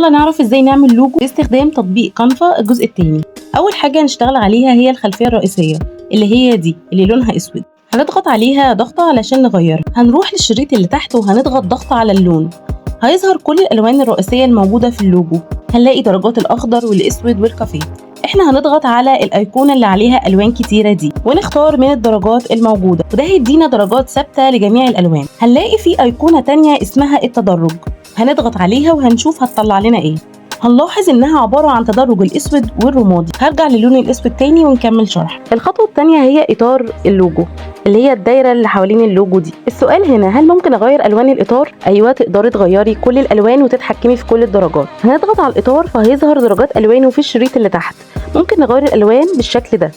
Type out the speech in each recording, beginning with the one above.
يلا نعرف ازاي نعمل لوجو باستخدام تطبيق Canva الجزء الثاني. اول حاجة هنشتغل عليها هي الخلفية الرئيسية اللي هي دي اللي لونها اسود. هنضغط عليها ضغطه علشان نغيرها. هنروح للشريط اللي تحت وهنضغط ضغطه على اللون، هيظهر كل الالوان الرئيسية الموجودة في اللوجو. هنلاقي درجات الاخضر والاسود والكافيه. احنا هنضغط على الايقونه اللي عليها الوان كتيرة دي ونختار من الدرجات الموجودة، وده هيدينا درجات ثابتة لجميع الالوان. هنلاقي في ايقونة تانية اسمها التدرج، هنضغط عليها وهنشوف هتطلع لنا ايه. هنلاحظ انها عبارة عن تدرج الاسود والرمادي. هرجع للون الاسود تاني ونكمل شرح. الخطوة التانية هي اطار اللوجو اللي هي الدايرة اللي حوالين اللوجو دي. السؤال هنا، هل ممكن اغير الوان الاطار؟ ايوه، تقدري تغيري كل الالوان وتتحكمي في كل الدرجات. هنضغط على الاطار فهيظهر درجات الوانه في الشريط اللي تحت. ممكن نغير الالوان بالشكل ده،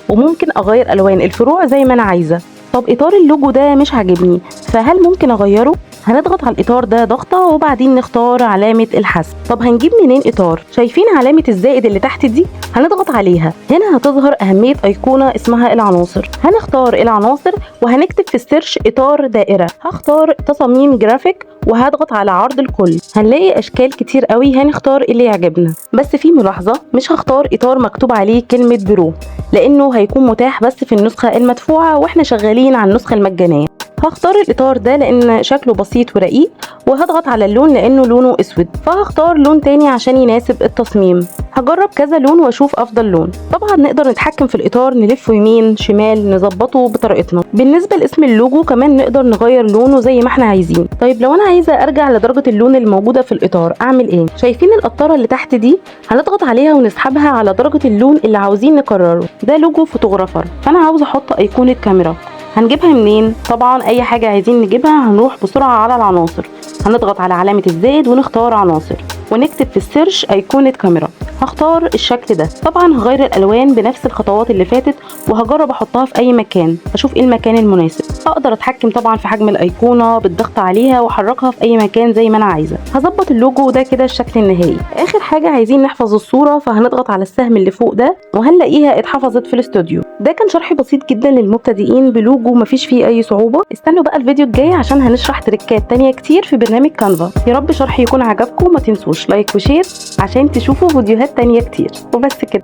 وممكن اغير الوان الفروع زي ما انا عايزه. طب اطار اللوجو ده مش عاجبني، فهل ممكن اغيره؟ هنضغط على الاطار ده ضغطه وبعدين نختار علامة الحذف. طب هنجيب منين اطار؟ شايفين علامة الزائد اللي تحت دي؟ هنضغط عليها. هنا هتظهر اهمية ايقونة اسمها العناصر. هنختار العناصر وهنكتب في ال search اطار دائرة. هختار تصاميم جرافيك وهضغط على عرض الكل. هنلاقي اشكال كتير قوي، هنختار اللي يعجبنا. بس في ملاحظة، مش هختار اطار مكتوب عليه كلمة pro لانه هيكون متاح بس في النسخة المدفوعه واحنا شغالين على النسخة المجانية. هختار الاطار ده لان شكله بسيط ورقيق، وهضغط على اللون لانه لونه اسود، فهختار لون تاني عشان يناسب التصميم. هجرب كذا لون واشوف افضل لون. طبعا نقدر نتحكم في الاطار، نلفه يمين شمال، نظبطه بطريقتنا. بالنسبة لاسم اللوجو كمان نقدر نغير لونه زي ما احنا عايزين. طيب لو انا عايزه ارجع لدرجة اللون الموجودة في الاطار اعمل ايه؟ شايفين القطاره اللي تحت دي؟ هنضغط عليها ونسحبها على درجه اللون اللي عاوزين نكرره. ده لوجو photographer، فانا عاوزه احط ايقونة كاميرا. هنجيبها منين؟ طبعا اي حاجة عايزين نجيبها هنروح بسرعة على العناصر. هنضغط على علامة الزائد ونختار عناصر ونكتب في ال search ايقونة كاميرا. هختار الشكل ده. طبعا هغير الالوان بنفس الخطوات اللي فاتت وهجرب احطها في اي مكان، اشوف ايه المكان المناسب. اقدر اتحكم طبعا في حجم الايقونه بالضغط عليها واحركها في اي مكان زي ما انا عايزه. هظبط اللوجو ده كده الشكل النهائي. اخر حاجة عايزين نحفظ الصورة، فهنضغط على السهم اللي فوق ده وهنلاقيها اتحفظت في الاستوديو. ده كان شرح بسيط جدا للمبتدئين بلوجو مفيش فيه اي صعوبة. استنوا بقى الفيديو الجاي عشان هنشرح تريكات تانية كتير في برنامج Canva. يا رب شرحي يكون عجبكم، ما تنسوش like و share عشان تشوفوا فيديوهات تانية كتير. وبس كده.